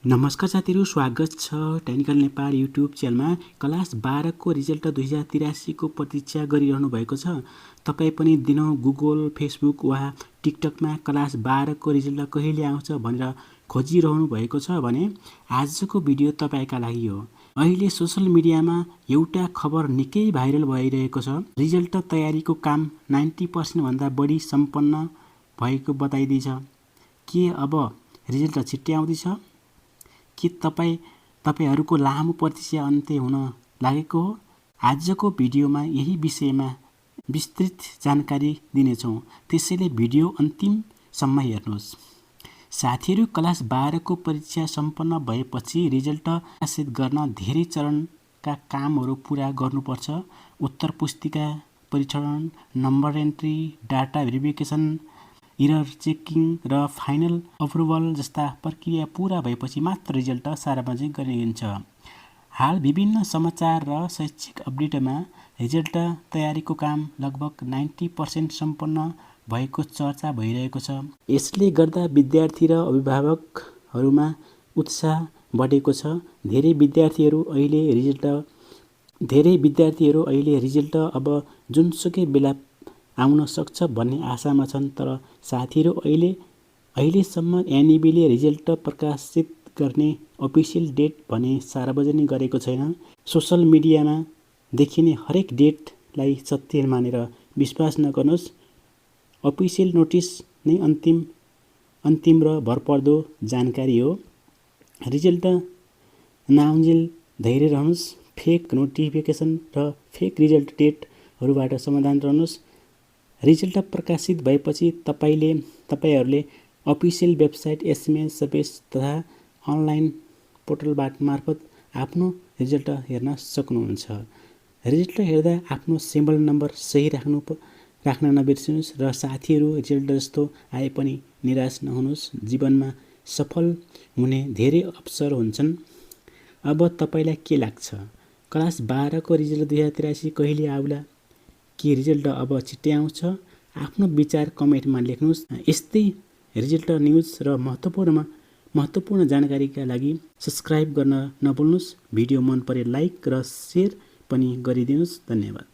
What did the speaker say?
नमस्कार साथीहरु, स्वागत छ टेक्निकल नेपाल युट्युब च्यानलमा। क्लास 12 को रिजल्ट 2083 को प्रतीक्षा गरिरहनु भएको छ। तपाई पनि दिनौं गुगल, फेसबुक वा टिकटकमा क्लास 12 को रिजल्ट कहिले आउँछ भनेर खोजिरहनु भएको छ भने आजको भिडियो तपाईका लागि हो। अहिले सोशल मिडियामा एउटा खबर निकै भाइरल भइरहेको छ। रिजल्ट तयारीको काम 90% भन्दा बढी सम्पन्न भएको बताइदैछ। के अब रिजल्ट छिट्टै आउँदैछ? के तपाईहरुको लामो प्रतीक्षा अन्त्य हुन लागेको हो? आजको भिडियोमा यही विषयमा विस्तृत जानकारी दिनेछौं, त्यसैले भिडियो अन्तिमसम्म हेर्नुहोस्। साथीहरु, क्लास 12 को परीक्षा सम्पन्न भएपछि रिजल्ट प्रकाशित गर्न धेरै चरणका कामहरू पूरा गर्नुपर्छ। उत्तर पुस्तिका परीक्षण, number entry, data verification, error checking र फाइनल अप्रुभल जस्ता प्रक्रिया पूरा भएपछि मात्र रिजल्ट सार्वजनिक गरिन्छ। हाल विभिन्न समाचार र शैक्षिक अपडेटमा रिजल्ट तयारीको काम लगभग 90% सम्पन्न भएको चर्चा भइरहेको छ। यसले गर्दा विद्यार्थी र अभिभावकहरूमा उत्साह बढेको छ। धेरै विद्यार्थीहरू अहिले रिजल्ट अब जुनसुकै बेला आउन सक्छ भन्ने आशामा छन्। तर साथीहरु, अहिलेसम्म एनईबीले रिजल्ट प्रकाशित गर्ने अफिसियल डेट भने सार्वजनिक गरेको छैन। सोशल मिडियामा देखिने हरेक डेटलाई सत्य मानेर विश्वास नगर्नुहोस्। अफिसियल नोटिस नै अन्तिम र भरपर्दो जानकारी हो। रिजल्ट नआउन्जेल धैर्य रहनुहोस्। फेक नोटिफिकेसन र फेक रिजल्ट डेटहरूबाट सावधान रहनुहोस्। रिजल्ट प्रकाशित भएपछि तपाईहरूले अफिसियल वेबसाइट, एसएमएस सर्भिस तथा अनलाइन पोर्टलबाट मार्फत आफ्नो रिजल्ट हेर्न सक्नुहुन्छ। रिजल्ट हेर्दा आफ्नो सिम्बल नम्बर सही राख्न नबिर्सनुहोस्। र साथीहरु, रिजल्ट जस्तो आए पनि निराश नहुनुहोस्। जीवनमा सफल हुने धेरै अवसर हुन्छन्। अब तपाईलाई के लाग्छ? क्लास 12 को रिजल्ट 2083 कहिले आउला? के रिजल्ट अब छिट्टै आउँछ? आफ्नो विचार कमेन्टमा लेख्नुहोस्। यस्तै रिजल्ट न्युज र महत्त्वपूर्ण जानकारीका लागि सब्स्क्राइब गर्न नभुल्नुहोस्। भिडियो मन परे लाइक र शेयर पनि गरिदिनुहोस्। धन्यवाद।